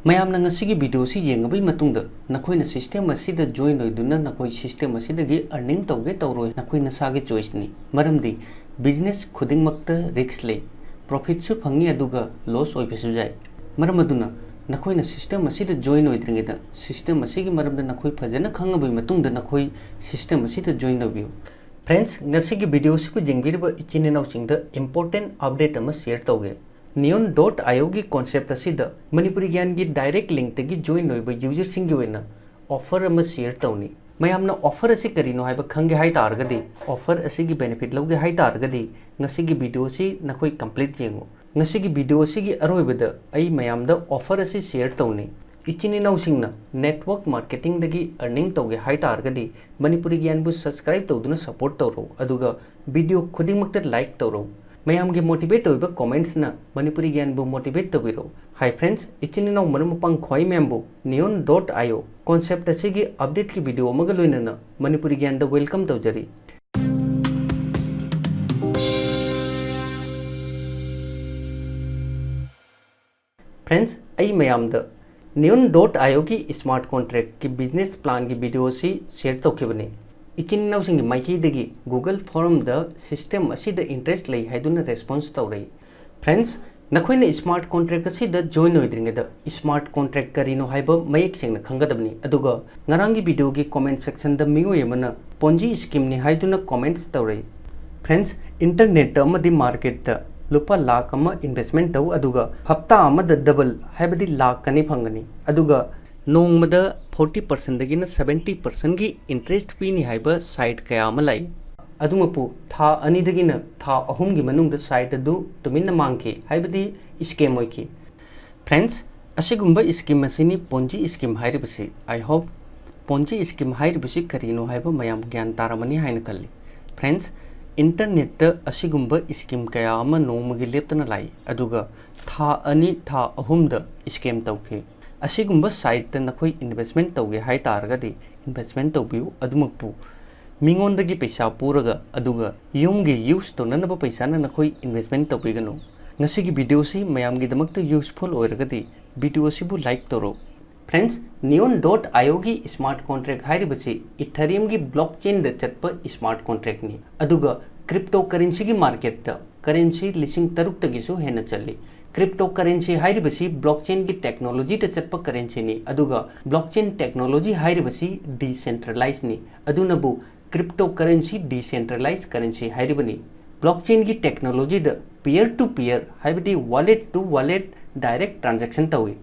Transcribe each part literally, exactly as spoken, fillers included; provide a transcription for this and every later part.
ꯃꯌꯥꯝꯅ ꯉꯁꯤꯒꯤ video ꯑꯁꯤ ꯌꯦꯡꯉꯕꯒꯤ ꯃꯇꯨꯡꯗ ꯅꯈꯣꯏꯅ system ꯑꯁꯤꯗ join ꯑꯣꯏꯗꯨꯅ ꯅꯈꯣꯏ system ꯑꯁꯤꯗꯒꯤ earning ꯇꯧꯒꯦ ꯇꯧꯔꯣꯏ, ꯅꯈꯣꯏ ꯅꯁꯥꯒꯤ choice ꯅꯤ꯫ ꯃꯔꯝꯗꯤ business ꯈꯨꯗꯤꯡꯃꯛꯇ risk ꯂꯩ, profit ꯁꯨ ꯐꯪꯉꯤ ꯑꯗꯨꯒ loss ꯑꯣꯏꯕꯁꯨ ꯌꯥꯏ꯫ ꯃꯔꯝ ꯑꯗꯨꯅ ꯅꯈꯣꯏꯅ system ꯑꯁꯤꯗ join ꯑꯣꯏꯗ꯭ꯔꯤꯉꯩꯗ system ꯑꯁꯤꯒꯤ ꯃꯔꯝꯗ ꯅꯈꯣꯏ ꯐꯖꯅ ꯈꯪꯉꯕꯒꯤ ꯃꯇꯨꯡꯗ ꯅꯈꯣꯏ system ꯑꯁꯤꯗ join ꯇꯧꯕꯤꯌꯨ꯫ Friends, ꯉꯁꯤꯒꯤ video ꯑꯁꯤꯕꯨ ꯌꯦꯡꯕꯤꯔꯤꯕ ꯏꯆꯤꯟ ꯏꯅꯥꯎꯁꯤꯡꯗ important update ꯑꯃ share ꯇꯧꯒꯦ꯫ Neon dot io ꯒꯤ concept ꯑꯁꯤꯗ ꯃꯅꯤꯄꯨꯔꯤ ꯒ꯭ꯌꯥꯟꯒꯤ direct link ꯇꯒꯤ join ꯑꯣꯏꯕ user ꯁꯤꯡꯒꯤ ꯑꯣꯏꯅ offer ꯑꯃ share ꯇꯧꯅꯤ꯫ ꯃꯌꯥꯝꯅ offer ꯑꯁꯤ ꯀꯔꯤꯅꯣ ꯍꯥꯏꯕ ꯈꯪꯒꯦ ꯍꯥꯏ ꯇꯥꯔꯒꯗꯤ, offer ꯑꯁꯤꯒꯤ benefit ꯂꯧꯒꯦ ꯍꯥꯏ ꯇꯥꯔꯒꯗꯤ, ꯉꯁꯤꯒꯤ video ꯑꯁꯤ ꯅꯈꯣꯏ complete ꯌꯦꯡꯉꯨ꯫ ꯉꯁꯤꯒꯤ video ꯑꯁꯤꯒꯤ ꯑꯔꯣꯏꯕꯗ ꯑꯩ ꯃꯌꯥꯝꯗ offer ꯑꯁꯤ share ꯇꯧꯅꯤ꯫ ꯏꯆꯤꯟ ꯏꯅꯥꯎꯁꯤꯡꯅ network marketing ꯗꯒꯤ earning ꯇꯧꯒꯦ ꯍꯥꯏ ꯇꯥꯔꯒꯗꯤ, ꯃꯅꯤꯄꯨꯔꯤ ꯒ꯭ꯌꯥꯟꯕꯨ subscribe ꯇꯧꯗꯨꯅ support ꯇꯧꯔꯣ, ꯑꯗꯨꯒ video ꯈꯨꯗꯤꯡꯃꯛꯇ like ꯇꯧꯔꯣ꯫ ꯃꯌꯥꯝꯒꯤ motivate ꯑꯣꯏꯕ comments ꯅ ꯃꯅꯤꯄꯨꯔꯤ ꯒ꯭ꯌꯥꯟꯕꯨ motivate ꯇꯧꯕꯤꯔꯣ꯫ Hi friends, ꯏꯆꯤꯟ ꯏꯅꯥꯎ ꯃꯔꯨꯞ ꯃꯄꯥꯡ ꯈ꯭ꯋꯥꯏ ꯃꯌꯥꯝꯕꯨ Neon dot io concept ꯑꯁꯤꯒꯤ update ꯀꯤ video ꯑꯃꯒ ꯂꯣꯏꯅꯅ ꯃꯅꯤꯄꯨꯔꯤ ꯒ꯭ꯌꯥꯟꯗ welcome ꯇꯧꯖꯔꯤ꯫ Friends, ꯑꯩ ꯃꯌꯥꯝꯗ Neon dot io ꯒꯤ smart contract ꯀꯤ business plan ꯒꯤ video ꯑꯁꯤ share ꯇꯧꯈꯤꯕꯅꯤ꯫ ꯏꯆꯤꯟ ꯏꯅꯥꯎꯁꯤꯡꯒꯤ ꯃꯥꯏꯀꯩꯗꯒꯤ Google forum ꯗ system ꯑꯁꯤꯗ interest ꯂꯩ ꯍꯥꯏꯗꯨꯅ response ꯇꯧꯔꯛꯏ꯫ Friends, ꯅꯈꯣꯏꯅ smart contract ꯑꯁꯤꯗ join ꯑꯣꯏꯗ꯭ꯔꯤꯉꯩꯗ smart contract ꯀꯔꯤꯅꯣ ꯍꯥꯏꯕ ꯃꯌꯦꯛ ꯁꯦꯡꯅ ꯈꯪꯒꯗꯕꯅꯤ꯫ ꯑꯗꯨꯒ ꯉꯔꯥꯡꯒꯤ video ꯒꯤ comment section ꯗ ꯃꯤꯑꯣꯏ ꯑꯃꯅ Ponzi scheme ꯅꯤ ꯍꯥꯏꯗꯨꯅ comments ꯇꯧꯔꯛꯏ꯫ Friends, internet ꯇ ꯑꯃꯗꯤ market ꯇ ꯂꯨꯄꯥ ꯂꯥꯈ ꯑꯃ investment ꯇꯧ, ꯑꯗꯨꯒ ꯍꯞꯇꯥ ꯑꯃꯗ double, ꯍꯥꯏꯕꯗꯤ ꯂꯥꯈ ꯑꯅꯤ ꯐꯪꯒꯅꯤ꯫ ꯑꯗꯨꯒ ꯅꯣꯡꯃꯗ forty percent ꯗꯒꯤꯅ seventy percent ꯒꯤ interest ꯄꯤꯅꯤ ꯍꯥꯏꯕ site ꯀꯌꯥ ꯑꯃ ꯂꯥꯛꯏ꯫ ꯑꯗꯨꯃꯛꯄꯨ ꯊꯥ ꯑꯅꯤꯗꯒꯤꯅ ꯊꯥ ꯑꯍꯨꯝꯒꯤ ꯃꯅꯨꯡꯗ site ꯑꯗꯨ ꯇꯨꯃꯤꯟꯅ ꯃꯥꯡꯈꯤ, ꯍꯥꯏꯕꯗꯤ scam ꯑꯣꯏꯈꯤ꯫ Friends, ꯑꯁꯤꯒꯨꯝꯕ scheme ꯑꯁꯤꯅꯤ Ponzi scheme ꯍꯥꯏꯔꯤꯕꯁꯤ꯫ I hope Ponzi scheme ꯍꯥꯏꯔꯤꯕꯁꯤ ꯀꯔꯤꯅꯣ ꯍꯥꯏꯕ ꯃꯌꯥꯝ ꯒ꯭ꯌꯥꯟ ꯇꯥꯔꯝꯃꯅꯤ ꯍꯥꯏꯅ ꯈꯜꯂꯤ꯫ Friends, internet ꯇ ꯑꯁꯤꯒꯨꯝꯕ scheme ꯀꯌꯥ ꯑꯃ ꯅꯣꯡꯃꯒꯤ ꯂꯦꯞꯇꯅ ꯂꯥꯛꯏ, ꯑꯗꯨꯒ ꯊꯥ ꯑꯅꯤ, ꯊꯥ ꯑꯍꯨꯝꯗ scam ꯇꯧꯈꯤ꯫ ꯑꯁꯤꯒꯨꯝꯕ site ꯇ ꯅꯈꯣꯏ investment ꯇꯧꯒꯦ ꯍꯥꯏ ꯇꯥꯔꯒꯗꯤ investment ꯇꯧꯕꯤꯌꯨ꯫ ꯑꯗꯨꯃꯛꯄꯨ ꯃꯤꯉꯣꯟꯗꯒꯤ ꯄꯩꯁꯥ ꯄꯨꯔꯒ ꯑꯗꯨꯒ ꯌꯨꯝꯒꯤ use ꯇꯧꯅꯅꯕ ꯄꯩꯁꯥꯅ ꯅꯈꯣꯏ investment ꯇꯧꯕꯤꯒꯅꯨ꯫ ꯉꯁꯤꯒꯤ video ꯁꯤ ꯃꯌꯥꯝꯒꯤꯗꯃꯛꯇ useful ꯑꯣꯏꯔꯒꯗꯤ ꯚꯤꯗꯤꯑꯣ ꯑꯁꯤꯕꯨ ꯂꯥꯏꯛ ꯇꯧꯔꯣ꯫ ꯐ꯭ꯔꯦꯟꯁ, Neon dot io ꯒꯤ ꯁ꯭ꯃꯥꯔꯠ ꯀꯣꯟꯇ꯭ꯔꯦꯛ ꯍꯥꯏꯔꯤꯕꯁꯤ ꯏꯊꯔꯤꯌꯝꯒꯤ ꯕ꯭ꯂꯣꯛꯆꯦꯟꯗ ꯆꯠꯄ ꯁ꯭ꯃꯥꯔꯠ ꯀꯣꯟꯇ꯭ꯔꯦꯛꯅꯤ꯫ ꯑꯗꯨꯒ ꯀ꯭ꯔꯤꯞꯇꯣ ꯀꯔꯦꯟꯁꯤꯒꯤ ꯃꯥꯔꯀꯦꯠꯇ ꯀꯔꯦꯟꯁꯤ ꯂꯤꯁꯤꯡ ꯇꯔꯨꯛꯇꯒꯤꯁꯨ ꯍꯦꯟꯅ ꯆꯜꯂꯤ꯫ ꯀ꯭ꯔꯤꯞꯇꯣ ꯀꯔꯦꯟꯁꯤ ꯍꯥꯏꯔꯤꯕꯁꯤ ꯕ꯭ꯂꯣꯛꯆꯦꯟꯒꯤ ꯇꯦꯛꯅꯣꯂꯣꯖꯤꯗ ꯆꯠꯄ ꯀꯔꯦꯟꯁꯤꯅꯤ꯫ ꯑꯗꯨꯒ ꯕ꯭ꯂꯣꯛꯆꯦꯟ ꯇꯦꯛꯅꯣꯂꯣꯖꯤ ꯍꯥꯏꯔꯤꯕꯁꯤ ꯗꯤꯁꯦꯟꯇ꯭ꯔꯦꯂꯥꯏꯖꯅꯤ꯫ ꯑꯗꯨꯅꯕꯨ ꯀ꯭ꯔꯤꯞꯇꯣ ꯀꯔꯦꯟꯁꯤ ꯗꯤꯁꯦꯟꯇ꯭ꯔꯦꯂꯥꯏꯖ ꯀꯔꯦꯟꯁꯤ ꯍꯥꯏꯔꯤꯕꯅꯤ꯫ ꯕ꯭ꯂꯣꯛꯆꯦꯟꯒꯤ ꯇꯦꯛꯅꯣꯂꯣꯖꯤꯗ peer to peer, ꯍꯥꯏꯕꯗꯤ wallet to wallet direct transaction ꯇꯧꯏ꯫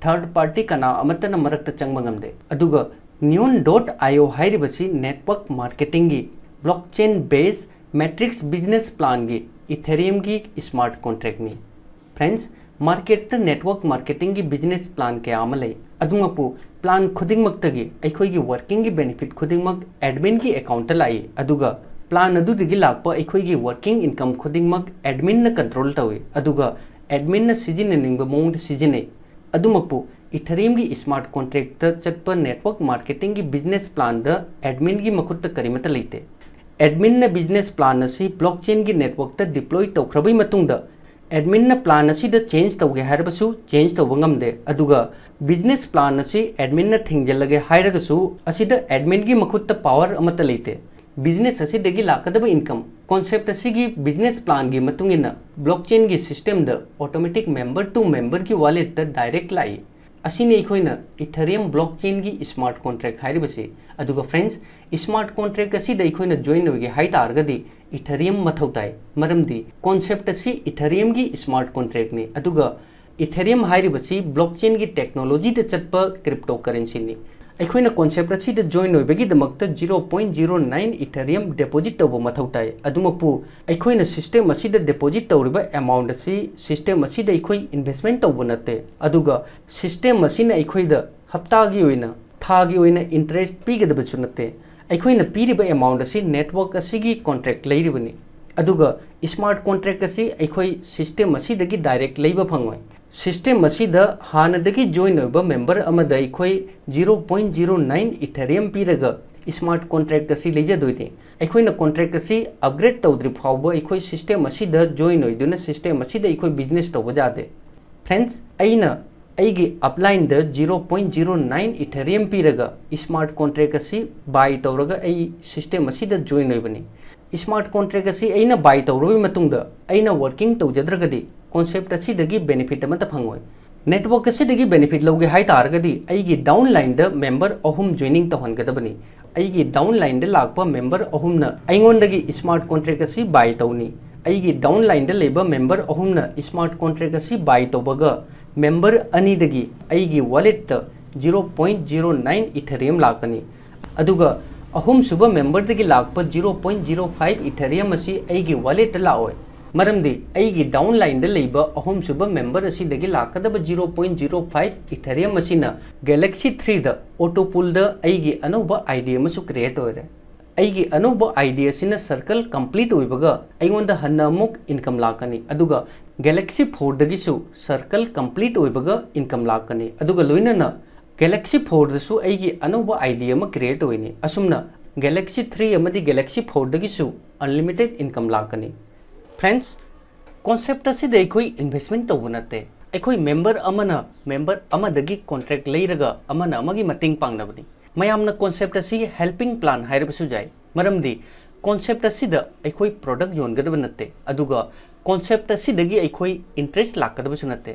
ꯊꯔꯗ ꯄꯥꯔꯇꯤ ꯀꯅꯥ ꯑꯃꯠꯇꯅ ꯃꯔꯛꯇ ꯆꯪꯕ ꯉꯝꯗꯦ꯫ ꯑꯗꯨꯒ Neon dot io ꯍꯥꯏꯔꯤꯕꯁꯤ ꯅꯦꯠꯋꯔꯛ ꯃꯥꯔꯀꯦꯇꯤꯡꯒꯤ ꯕ꯭ꯂꯣꯛꯆꯦꯟ ꯕꯦꯁ ꯃꯦꯇ꯭ꯔꯤꯛꯁ ꯕꯤꯖꯤꯅꯦꯁ ꯄ꯭ꯂꯥꯟꯒꯤ ꯏꯊꯦꯔꯤꯌꯝꯒꯤ ꯁ꯭ꯃꯥꯔꯠ ꯀꯣꯟꯇ꯭ꯔꯦꯛꯅꯤ꯫ ꯐ꯭ꯔꯦꯟꯁ, ꯃꯥꯔꯀꯦꯠꯇ ꯅꯦꯠꯋꯔꯛ ꯃꯥꯔꯀꯦꯇꯤꯡꯒꯤ ꯕꯤꯖꯤꯅꯦꯁ ꯄ꯭ꯂꯥꯟ ꯀꯌꯥ ꯑꯃ ꯂꯩ꯫ ꯑꯗꯨꯃꯛꯄꯨ ꯄ꯭ꯂꯥꯟ ꯈꯨꯗꯤꯡꯃꯛꯇꯒꯤ ꯑꯩꯈꯣꯏꯒꯤ ꯋꯥꯔꯀꯤꯡꯒꯤ ꯕꯦꯅꯤꯐꯤꯠ ꯈꯨꯗꯤꯡꯃꯛ ꯑꯦꯗꯃꯤꯟꯒꯤ ꯑꯦꯀꯥꯎꯟꯠꯇ ꯂꯥꯛꯏ꯫ ꯑꯗꯨꯒ ꯄ꯭ꯂꯥꯟ ꯑꯗꯨꯗꯒꯤ ꯂꯥꯛꯄ ꯑꯩꯈꯣꯏꯒꯤ ꯋꯥꯔꯀꯤꯡ ꯏꯟꯀꯝ ꯈꯨꯗꯤꯡꯃꯛ ꯑꯦꯗꯃꯤꯟꯅ ꯀꯟꯇ꯭ꯔꯣꯜ ꯇꯧꯏ꯫ ꯑꯗꯨꯒ ꯑꯦꯗꯃꯤꯟꯅ ꯁꯤꯖꯤꯟꯅꯅꯤꯡꯕ ꯃꯑꯣꯡꯗ ꯁꯤꯖꯤꯟꯅꯩ꯫ ꯑꯗꯨꯃꯛꯄꯨ ꯏꯊꯔꯤꯌꯝꯒꯤ ꯁ꯭ꯃꯥꯔꯠ ꯀꯣꯟꯇ꯭ꯔꯦꯛꯇ ꯆꯠꯄ ꯅꯦꯠꯋꯔꯛ ꯃꯥꯔꯀꯦꯇꯤꯡꯒꯤ ꯕꯤꯖꯤꯅꯦꯁ ꯄ꯭ꯂꯥꯟꯗ ꯑꯦꯗꯃꯤꯟꯒꯤ ꯃꯈꯨꯠꯇ ꯀꯔꯤꯃꯠꯇ ꯂꯩꯇꯦ꯫ ꯑꯦꯗꯃꯤꯟꯅ ꯕꯤꯖꯤꯅꯦꯁ ꯄ꯭ꯂꯥꯟ ꯑꯁꯤ ꯕ꯭ꯂꯣꯛꯆꯦꯟꯒꯤ ꯅꯦꯠꯋꯔꯛꯇ ꯗꯤꯄ꯭ꯂꯣꯏ ꯇꯧꯈ꯭ꯔꯕꯩ ꯃꯇꯨꯡꯗ ꯑꯦꯗꯃꯤꯟꯅ ꯄ꯭ꯂꯥꯟ ꯑꯁꯤꯗ ꯆꯦꯟꯖ ꯇꯧꯒꯦ ꯍꯥꯏꯔꯕꯁꯨ ꯆꯦꯟꯖ ꯇꯧꯕ ꯉꯝꯗꯦ꯫ ꯑꯗꯨꯒ ꯕꯤꯖꯤꯅꯦꯁ ꯄ꯭ꯂꯥꯟ ꯑꯁꯤ ꯑꯦꯗꯃꯤꯟꯅ ꯊꯤꯡꯖꯤꯜꯂꯒꯦ ꯍꯥꯏꯔꯒꯁꯨ ꯑꯁꯤꯗ ꯑꯦꯗꯃꯤꯟꯒꯤ ꯃꯈꯨꯠꯇ ꯄꯥꯋꯔ ꯑꯃꯠꯇ ꯂꯩꯇꯦ꯫ ꯕꯤꯖꯤꯅꯦꯁ ꯑꯁꯤꯗꯒꯤ ꯂꯥꯛꯀꯗꯕ ꯏꯟꯀꯝ ꯀꯣꯟꯁꯦꯞꯠ ꯑꯁꯤꯒꯤ ꯕꯤꯖꯤꯅꯦꯁ ꯄ꯭ꯂꯥꯟꯒꯤ ꯃꯇꯨꯡ ꯏꯟꯅ ꯕ꯭ꯂꯣꯛꯆꯦꯟꯒꯤ ꯁꯤꯁꯇꯦꯝꯗ ꯑꯣꯇꯣꯃꯦꯇꯤꯛ ꯃꯦꯝꯕꯔ ꯇꯨ ꯃꯦꯝꯕꯔꯒꯤ ꯋꯥꯂꯦꯠꯇ ꯗꯥꯏꯔꯦꯛ ꯂꯥꯛꯏ꯫ ꯑꯁꯤꯅꯤ ꯑꯩꯈꯣꯏꯅ ꯏꯊꯔꯤꯌꯝ ꯕ꯭ꯂꯣꯛꯆꯦꯟꯒꯤ ꯁ꯭ꯃꯥꯔꯠ ꯀꯣꯟꯇ꯭ꯔꯦꯛ ꯍꯥꯏꯔꯤꯕꯁꯤ꯫ ꯑꯗꯨꯒ ꯐ꯭ꯔꯦꯟꯁ, ꯁ꯭ꯃꯥꯔꯠ ꯀꯣꯟꯇ꯭ꯔꯦꯛ ꯑꯁꯤꯗ ꯑꯩꯈꯣꯏꯅ ꯖꯣꯏꯟ ꯑꯣꯏꯒꯦ ꯍꯥꯏ ꯇꯥꯔꯒꯗꯤ ꯏꯊꯔꯤꯌꯝ ꯃꯊꯧ ꯇꯥꯏ꯫ ꯃꯔꯝꯗꯤ ꯀꯣꯟꯁꯦꯞꯠ ꯑꯁꯤ ꯏꯊꯔꯤꯌꯝꯒꯤ ꯁ꯭ꯃꯥꯔꯠ ꯀꯣꯟꯇ꯭ꯔꯦꯛꯅꯤ꯫ ꯑꯗꯨꯒ ꯏꯊꯦꯔꯤꯌꯝ ꯍꯥꯏꯔꯤꯕꯁꯤ ꯕ꯭ꯂꯣꯛꯆꯦꯟꯒꯤ ꯇꯦꯛꯅꯣꯂꯣꯖꯤꯗ ꯆꯠꯄ ꯀ꯭ꯔꯤꯞꯇꯣ ꯀꯔꯦꯟꯁꯤꯅꯤ꯫ ꯑꯩꯈꯣꯏꯅ ꯀꯣꯟꯁꯦꯞꯠ ꯑꯁꯤꯗ ꯖꯣꯏꯟ ꯑꯣꯏꯕꯒꯤꯗꯃꯛꯇ zero point zero nine Ethereum deposit ꯇꯧꯕ ꯃꯊꯧ ꯇꯥꯏ꯫ ꯑꯗꯨꯃꯛꯄꯨ ꯑꯩꯈꯣꯏꯅ ꯁꯤꯁꯇꯦꯝ ꯑꯁꯤꯗ ꯗꯤꯄꯣꯖꯤꯠ ꯇꯧꯔꯤꯕ ꯑꯦꯃꯥꯎꯟꯠ ꯑꯁꯤ ꯁꯤꯁꯇꯦꯝ ꯑꯁꯤꯗ ꯑꯩꯈꯣꯏ ꯏꯟꯚꯦꯁꯠꯃꯦꯟꯠ ꯇꯧꯕ ꯅꯠꯇꯦ꯫ ꯑꯗꯨꯒ ꯁꯤꯁꯇꯦꯝ ꯑꯁꯤꯅ ꯑꯩꯈꯣꯏꯗ ꯍꯞꯇꯥꯒꯤ ꯑꯣꯏꯅ, ꯊꯥꯒꯤ ꯑꯣꯏꯅ ꯏꯟꯇꯔꯦꯁꯠ ꯄꯤꯒꯗꯕꯁꯨ ꯅꯠꯇꯦ꯫ ꯑꯩꯈꯣꯏꯅ ꯄꯤꯔꯤꯕ ꯑꯦꯃꯥꯎꯟꯠ ꯑꯁꯤ ꯅꯦꯠꯋꯔꯛ ꯑꯁꯤꯒꯤ ꯀꯣꯟꯇ꯭ꯔꯦꯛ ꯂꯩꯔꯤꯕꯅꯤ꯫ ꯑꯗꯨꯒ ꯁ꯭ꯃꯥꯔꯠ ꯀꯣꯟꯇ꯭ꯔꯦꯛ ꯑꯁꯤ ꯑꯩꯈꯣꯏ ꯁꯤꯁꯇꯦꯝ ꯑꯁꯤꯗꯒꯤ ꯗꯥꯏꯔꯦꯛ ꯂꯩꯕ ꯐꯪꯉꯣꯏ꯫ ꯁꯤꯁꯇꯦꯝ ꯑꯁꯤꯗ ꯍꯥꯟꯅꯗꯒꯤ ꯖꯣꯏꯟ ꯑꯣꯏꯕ ꯃꯦꯝꯕꯔ ꯑꯃꯗ ꯑꯩꯈꯣꯏ zero point zero nine ꯏꯊꯦꯔꯤꯌꯝ ꯄꯤꯔꯒ ꯁ꯭ꯃꯥꯔꯠ ꯀꯣꯟꯇ꯭ꯔꯦꯛ ꯑꯁꯤ ꯂꯩꯖꯗꯣꯏꯅꯤ꯫ ꯑꯩꯈꯣꯏꯅ ꯀꯣꯟꯇ꯭ꯔꯦꯛ ꯑꯁꯤ ꯑꯞꯒ꯭ꯔꯦꯗ ꯇꯧꯗ꯭ꯔꯤ ꯐꯥꯎꯕ ꯑꯩꯈꯣꯏ ꯁꯤꯁꯇꯦꯝ ꯑꯁꯤꯗ ꯖꯣꯏꯟ ꯑꯣꯏꯗꯨꯅ ꯁꯤꯁꯇꯦꯝ ꯑꯁꯤꯗ ꯑꯩꯈꯣꯏ ꯕꯤꯖꯤꯅꯦꯁ ꯇꯧꯕ ꯌꯥꯗꯦ꯫ ꯐ꯭ꯔꯦꯟꯁ, ꯑꯩꯅ ꯑꯩꯒꯤ ꯑꯞꯂꯥꯏꯟꯗ ꯖꯤꯔꯣ ꯄꯣꯏꯟ ꯖꯤꯔꯣ ꯅꯥꯏꯟ ꯏꯊꯦꯔꯤꯌꯝ ꯄꯤꯔꯒ ꯏꯁꯃꯥꯔꯠ ꯀꯣꯟꯇ꯭ꯔꯦꯛ ꯑꯁꯤ ꯕꯥꯏ ꯇꯧꯔꯒ ꯑꯩ ꯁꯤꯁꯇꯦꯝ ꯑꯁꯤꯗ ꯖꯣꯏꯟ ꯑꯣꯏꯕꯅꯤ꯫ ꯏꯁꯃꯥꯔꯠ ꯀꯣꯟꯇ꯭ꯔꯦꯛ ꯑꯁꯤ ꯑꯩꯅ ꯕꯥꯏ ꯇꯧꯔꯕ ꯃꯇꯨꯡꯗ ꯑꯩꯅ ꯋꯥꯔꯀꯤꯡ ꯇꯧꯖꯗ꯭ꯔꯒꯗꯤ ꯀꯣꯟꯁꯦꯞ ꯑꯁꯤꯗꯒꯤ ꯕꯦꯅꯤꯐꯤꯠ ꯑꯃꯠꯇ ꯐꯪꯉꯣꯏ꯫ ꯅꯦꯠꯋꯥꯔꯛ ꯑꯁꯤꯗꯒꯤ ꯕꯦꯅꯤꯐꯤꯠ ꯂꯧꯒꯦ ꯍꯥꯏ ꯇꯥꯔꯒꯗꯤ ꯑꯩꯒꯤ ꯗꯥꯎꯟ ꯂꯥꯏꯟꯗ ꯃꯦꯝꯕꯔ ꯑꯍꯨꯝ ꯖꯣꯏꯅꯤꯡ ꯇꯧꯍꯟꯒꯗꯕꯅꯤ꯫ ꯑꯩꯒꯤ ꯗꯥꯎꯟ ꯂꯥꯏꯟꯗ ꯂꯥꯛꯄ ꯃꯦꯝꯕꯔ ꯑꯍꯨꯝꯅ ꯑꯩꯉꯣꯟꯗꯒꯤ ꯏꯁꯃꯥꯔꯠ ꯀꯣꯟꯇ꯭ꯔꯦꯛ ꯑꯁꯤ ꯕꯥꯏ ꯇꯧꯅꯤ꯫ ꯑꯩꯒꯤ ꯗꯥꯎꯟ ꯂꯥꯏꯟꯗ ꯂꯩꯕ ꯃꯦꯝꯕꯔ ꯑꯍꯨꯝꯅ ꯏꯁꯃꯥꯔꯠ ꯀꯣꯟꯇ꯭ꯔꯦꯛ ꯑꯁꯤ ꯕꯥꯏ ꯇꯧꯕꯒ ꯃꯦꯝꯕꯔ ꯑꯅꯤꯗꯒꯤ ꯑꯩꯒꯤ ꯋꯥꯂꯦꯠꯇ ꯖꯤꯔꯣ ꯄꯣꯏꯟ ꯖꯤꯔꯣ ꯅꯥꯏꯟ ꯏꯊꯦꯔꯤꯌꯝ ꯂꯥꯛꯀꯅꯤ꯫ ꯑꯗꯨꯒ ꯑꯍꯨꯝꯁꯨꯕ ꯃꯦꯝꯕꯔꯗꯒꯤ ꯂꯥꯛꯄ ꯖꯤꯔꯣ ꯄꯣꯏꯟ ꯖꯤꯔꯣ ꯐꯥꯏꯚ ꯏꯊꯦꯔꯤꯌꯝ ꯑꯁꯤ ꯑꯩꯒꯤ ꯋꯥꯂꯦꯠꯇ ꯂꯥꯛꯑꯣꯏ꯫ ꯃꯔꯝꯗꯤ ꯑꯩꯒꯤ ꯗꯥꯎꯟ ꯂꯥꯏꯟꯗ ꯂꯩꯕ ꯑꯍꯨꯝꯁꯨꯕ ꯃꯦꯝꯕꯔ ꯑꯁꯤꯗꯒꯤ ꯂꯥꯛꯀꯗꯕ ꯖꯤꯔꯣ ꯄꯣꯏꯟ ꯖꯤꯔꯣ ꯐꯥꯏꯚ ꯏꯊꯦꯔꯤꯌꯝ ꯑꯁꯤꯅ ꯒꯦꯂꯦꯛꯁꯤ ꯊ꯭ꯔꯤꯗ ꯑꯣꯇꯣ ꯄꯨꯜꯗ ꯑꯩꯒꯤ ꯑꯅꯧꯕ ꯑꯥꯏ ꯗꯤ ꯑꯃꯁꯨ ꯀ꯭ꯔꯤꯌꯦꯠ ꯑꯣꯏꯔꯦ꯫ ꯑꯩꯒꯤ ꯑꯅꯧꯕ ꯑꯥꯏ ꯗꯤ ꯑꯁꯤꯅ ꯁꯔꯀꯜ ꯀꯝꯄ꯭ꯂꯤꯠ ꯑꯣꯏꯕꯒ ꯑꯩꯉꯣꯟꯗ ꯍꯟꯅ ꯑꯃꯨꯛ ꯏꯟꯀꯝ ꯂꯥꯛꯀꯅꯤ꯫ ꯑꯗꯨꯒ ꯒꯦꯂꯦꯛꯁꯤ ꯐꯣꯔꯗꯒꯤꯁꯨ ꯁꯔꯀꯜ ꯀꯝꯄ꯭ꯂꯤꯠ ꯑꯣꯏꯕꯒ ꯏꯟꯀꯝ ꯂꯥꯛꯀꯅꯤ꯫ ꯑꯗꯨꯒ ꯂꯣꯏꯅꯅ ꯒꯦꯂꯦꯛꯁꯤ ꯐꯣꯔꯗꯁꯨ ꯑꯩꯒꯤ ꯑꯅꯧꯕ ꯑꯥꯏ ꯗꯤ ꯑꯃ ꯀ꯭ꯔꯤꯌꯦꯠ ꯑꯣꯏꯅꯤ꯫ ꯑꯁꯨꯝꯅ ꯒꯦꯂꯦꯛꯁꯤ ꯊ꯭ꯔꯤ ꯑꯃꯗꯤ ꯒꯦꯂꯦꯛꯁꯤ ꯐꯣꯔꯗꯒꯤꯁꯨ ꯑꯟꯂꯤꯃꯤꯇꯦꯠ ꯏꯟꯀꯝ ꯂꯥꯛꯀꯅꯤ꯫ ꯐ꯭ꯔꯦꯟꯁ, ꯀꯣꯟꯁꯦꯞ ꯑꯁꯤꯗ ꯑꯩꯈꯣꯏ ꯏꯟꯚꯦꯁꯃꯦꯟ ꯇꯧꯕ ꯅꯠꯇꯦ꯫ ꯑꯩꯈꯣꯏ ꯃꯦꯝꯕꯔ ꯑꯃꯅ ꯃꯦꯝꯕꯔ ꯑꯃꯗꯒꯤ ꯀꯣꯟꯇ꯭ꯔꯦꯛ ꯂꯩꯔꯒ ꯑꯃꯅ ꯑꯃꯒꯤ ꯃꯇꯦꯡ ꯄꯥꯡꯅꯕꯅꯤ꯫ ꯃꯌꯥꯝꯅ ꯀꯣꯟꯁꯦꯞ ꯑꯁꯤ ꯍꯦꯜꯄꯤꯡ ꯄ꯭ꯂꯥꯟ ꯍꯥꯏꯔꯕꯁꯨ ꯌꯥꯏ, ꯃꯔꯝꯗꯤ ꯀꯣꯟꯁꯦꯞ ꯑꯁꯤꯗ ꯑꯩꯈꯣꯏ ꯄ꯭ꯔꯣꯗꯛ ꯌꯣꯟꯒꯗꯕ ꯅꯠꯇꯦ, ꯑꯗꯨꯒ ꯀꯣꯟꯁꯦꯞ ꯑꯁꯤꯗꯒꯤ ꯑꯩꯈꯣꯏ ꯏꯟꯇꯔꯦꯁ ꯂꯥꯛꯀꯗꯕꯁꯨ ꯅꯠꯇꯦ꯫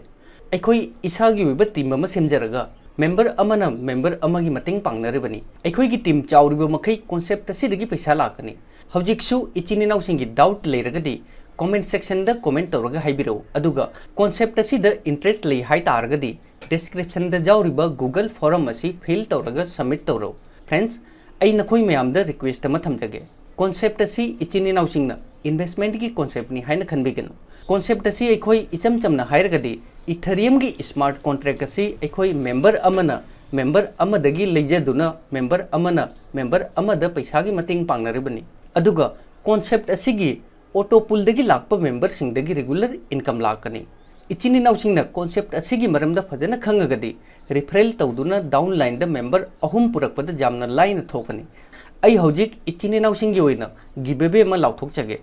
ꯑꯩꯈꯣꯏ ꯏꯁꯥꯒꯤ ꯑꯣꯏꯕ ꯇꯤꯝ ꯑꯃ ꯁꯦꯝꯖꯔꯒ ꯃꯦꯝꯕꯔ ꯑꯃꯅ ꯃꯦꯝꯕꯔ ꯑꯃꯒꯤ ꯃꯇꯦꯡ ꯄꯥꯡꯅꯔꯤꯕꯅꯤ꯫ ꯑꯩꯈꯣꯏꯒꯤ ꯇꯤꯝ ꯆꯥꯎꯔꯤꯕ ꯃꯈꯩ ꯀꯣꯟꯁꯦꯞ ꯑꯁꯤꯗꯒꯤ ꯄꯩꯁꯥ ꯂꯥꯛꯀꯅꯤ꯫ ꯍꯧꯖꯤꯛꯁꯨ ꯏꯆꯤꯟ ꯏꯅꯥꯎꯁꯤꯡꯒꯤ ꯗꯥꯎꯠ ꯂꯩꯔꯒꯗꯤ ꯀꯣꯃꯦꯟ ꯁꯦꯛꯁꯟꯗ ꯀꯣꯃꯦꯟ ꯇꯧꯔꯒ ꯍꯥꯏꯕꯤꯔꯛꯎ, ꯑꯗꯨꯒ ꯀꯣꯟꯁꯦꯞ ꯑꯁꯤꯗ ꯏꯟꯇꯔꯦꯁ ꯂꯩ ꯍꯥꯏ ꯇꯥꯔꯒꯗꯤ ꯗꯤꯁꯀ꯭ꯔꯤꯞꯁꯟꯗ ꯌꯥꯎꯔꯤꯕ ꯒꯨꯒꯜ ꯐꯣꯔꯝ ꯑꯁꯤ ꯐꯤꯜ ꯇꯧꯔꯒ ꯁꯕꯃꯤꯠ ꯇꯧꯔꯛꯎ꯫ ꯐ꯭ꯔꯦꯟꯁ, ꯑꯩ ꯅꯈꯣꯏ ꯃꯌꯥꯝꯗ ꯔꯤꯀ꯭ꯋꯦꯁ ꯑꯃ ꯊꯝꯖꯒꯦ꯫ ꯀꯣꯟꯁꯦꯞ ꯑꯁꯤ ꯏꯆꯤꯟ ꯏꯅꯥꯎꯁꯤꯡꯅ ꯏꯟꯚꯦꯁꯃꯦꯟꯠꯀꯤ ꯀꯣꯟꯁꯦꯞꯅꯤ ꯍꯥꯏꯅ ꯈꯟꯕꯤꯒꯅꯨ꯫ ꯀꯣꯟꯁꯦꯞ ꯑꯁꯤ ꯑꯩꯈꯣꯏ ꯏꯆꯝ ꯆꯝꯅ ꯍꯥꯏꯔꯒꯗꯤ ꯏꯊꯔꯤꯌꯝꯒꯤ ꯏꯁꯃꯥꯔꯠ ꯀꯣꯟꯇ꯭ꯔꯦꯛ ꯑꯁꯤ ꯑꯩꯈꯣꯏ ꯃꯦꯝꯕꯔ ꯑꯃꯅ ꯃꯦꯝꯕꯔ ꯑꯃꯗꯒꯤ ꯂꯩꯖꯗꯨꯅ ꯃꯦꯝꯕꯔ ꯑꯃꯅ ꯃꯦꯝꯕꯔ ꯑꯃꯗ ꯄꯩꯁꯥꯒꯤ ꯃꯇꯦꯡ ꯄꯥꯡꯅꯔꯤꯕꯅꯤ꯫ ꯑꯗꯨꯒ ꯀꯣꯟꯁꯦꯞ ꯑꯁꯤꯒꯤ ꯑꯣꯇꯣ ꯄꯨꯜꯗꯒꯤ ꯂꯥꯛꯄ ꯃꯦꯝꯕꯔꯁꯤꯡꯗꯒꯤ ꯔꯤꯒꯨꯂꯔ ꯏꯟꯀꯝ ꯂꯥꯛꯀꯅꯤ꯫ ꯏꯆꯤꯟ ꯏꯅꯥꯎꯁꯤꯡꯅ ꯀꯣꯟꯁꯦꯞ ꯑꯁꯤꯒꯤ ꯃꯔꯝꯗ ꯐꯖꯅ ꯈꯪꯉꯒꯗꯤ ꯔꯤꯐꯔꯦꯜ ꯇꯧꯗꯨꯅ ꯗꯥꯎꯟ ꯂꯥꯏꯟꯗ ꯃꯦꯝꯕꯔ ꯑꯍꯨꯝ ꯄꯨꯔꯛꯄꯗ ꯌꯥꯝꯅ ꯂꯥꯏꯅ ꯊꯣꯛꯀꯅꯤ꯫ ꯑꯩ ꯍꯧꯖꯤꯛ ꯏꯆꯤꯟ ꯏꯅꯥꯎꯁꯤꯡꯒꯤ ꯑꯣꯏꯅ ꯒꯤꯕꯑꯦꯋꯦ ꯑꯃ ꯂꯥꯎꯊꯣꯛꯆꯒꯦ꯫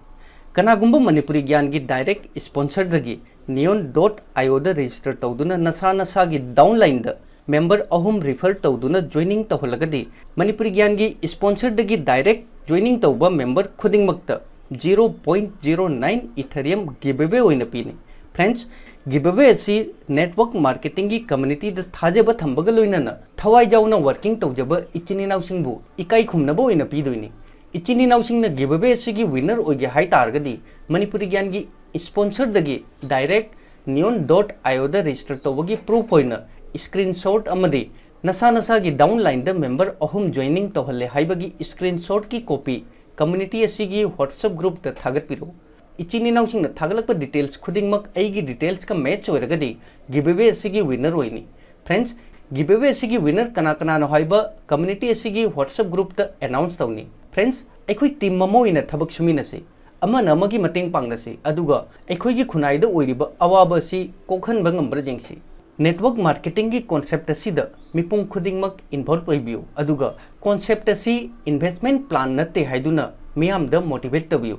ꯀꯅꯥꯒꯨꯝꯕ ꯃꯅꯤꯄꯨꯔꯤ ꯒ꯭ꯌꯥꯟꯒꯤ ꯗꯥꯏꯔꯦꯛ ꯏꯁꯄꯣꯟꯁꯔꯗꯒꯤ neon dot io ꯗ register ꯇꯧꯗꯨꯅ ꯅꯁꯥ ꯅꯁꯥꯒꯤ downline ꯗ member ꯑꯍꯨꯝ refer ꯇꯧꯗꯨꯅ joining ꯇꯧꯍꯜꯂꯒꯗꯤ, ꯃꯅꯤꯄꯨꯔꯤ ꯒ꯭ꯌꯥꯟꯒꯤ sponsor ꯗꯒꯤ direct joining ꯇꯧꯕ member ꯈꯨꯗꯤꯡꯃꯛꯇ zero point zero nine Ethereum giveaway ꯑꯣꯏꯅ ꯄꯤꯅꯤ꯫ Friends, giveaway ꯑꯁꯤ network marketing ꯒꯤ community ꯗ ꯊꯥꯖꯕ ꯊꯝꯕꯒ ꯂꯣꯏꯅꯅ ꯊꯋꯥꯏ ꯌꯥꯎꯅ working ꯇꯧꯖꯕ ꯏꯆꯤꯟ ꯏꯅꯥꯎꯁꯤꯡꯕꯨ ꯏꯀꯥꯏ ꯈꯨꯝꯅꯕ ꯑꯣꯏꯅ ꯄꯤꯗꯣꯏꯅꯤ꯫ ꯏꯆꯤꯟ ꯏꯅꯥꯎꯁꯤꯡꯅ giveaway ꯑꯁꯤꯒꯤ winner ꯑꯣꯏꯒꯦ ꯍꯥꯏ ꯇꯥꯔꯒꯗꯤ, ꯃꯅꯤꯄꯨꯔꯤ ꯒ꯭ꯌꯥꯟꯒꯤ sponsor ꯗꯒꯤ direct neon dot io ꯗ register ꯇꯧꯕꯒꯤ proof ꯑꯣꯏꯅ screenshot ꯑꯃꯗꯤ ꯅꯁꯥ ꯅꯁꯥꯒꯤ downline ꯗ member ꯑꯍꯨꯝ joining ꯇꯧꯍꯜꯂꯦ ꯍꯥꯏꯕꯒꯤ screenshot ꯀꯤ copy community ꯑꯁꯤꯒꯤ WhatsApp group ꯇ ꯊꯥꯒꯠꯄꯤꯔꯛꯎ꯫ ꯏꯆꯤꯟ ꯏꯅꯥꯎꯁꯤꯡꯅ ꯊꯥꯒꯠꯂꯛꯄ details ꯈꯨꯗꯤꯡꯃꯛ ꯑꯩꯒꯤ details ꯀ match ꯑꯣꯏꯔꯒꯗꯤ, giveaway ꯑꯁꯤꯒꯤ winner ꯑꯣꯏꯅꯤ꯫ Friends, giveaway ꯑꯁꯤꯒꯤ winner ꯀꯅꯥ ꯀꯅꯥꯅꯣ ꯍꯥꯏꯕ community ꯑꯁꯤꯒꯤ WhatsApp group ꯇ announce ꯇꯧꯅꯤ꯫ Friends, ꯑꯩꯈꯣꯏ team ꯑꯃ ꯑꯣꯏꯅ ꯊꯕꯛ ꯁꯨꯃꯤꯟꯅꯁꯤ, ꯑꯃꯅ ꯑꯃꯒꯤ ꯃꯇꯦꯡ ꯄꯥꯡꯅꯁꯤ, ꯑꯗꯨꯒ ꯑꯩꯈꯣꯏꯒꯤ ꯈꯨꯟꯅꯥꯏꯗ ꯑꯣꯏꯔꯤꯕ ꯑꯋꯥꯕ ꯑꯁꯤ ꯀꯣꯛꯍꯟꯕ ꯉꯝꯕ꯭ꯔꯥ ꯌꯦꯡꯁꯤ꯫ Network marketing ꯒꯤ concept ꯑꯁꯤꯗ ꯃꯤꯄꯨꯝ ꯈꯨꯗꯤꯡꯃꯛ involve ꯑꯣꯏꯕꯤꯌꯨ, ꯑꯗꯨꯒ concept ꯑꯁꯤ investment plan ꯅꯠꯇꯦ ꯍꯥꯏꯗꯨꯅ ꯃꯤꯌꯥꯝꯗ motivate ꯇꯧꯕꯤꯌꯨ꯫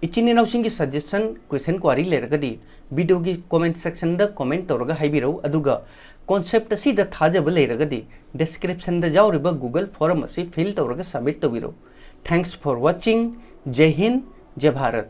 ꯏꯆꯤꯟ ꯏꯅꯥꯎꯁꯤꯡꯒꯤ suggestion, question, query ꯂꯩꯔꯒꯗꯤ video ꯒꯤ comment section ꯗ comment ꯇꯧꯔꯒ ꯍꯥꯏꯕꯤꯔꯛꯎ, ꯑꯗꯨꯒ concept ꯑꯁꯤꯗ ꯊꯥꯖꯕ ꯂꯩꯔꯒꯗꯤ description ꯗ ꯌꯥꯎꯔꯤꯕ Google form ꯑꯁꯤ fill ꯇꯧꯔꯒ submit ꯇꯧꯕꯤꯔꯛꯎ꯫ Thanks for watching. ꯖꯩ Hind, ꯖꯩ Bharat.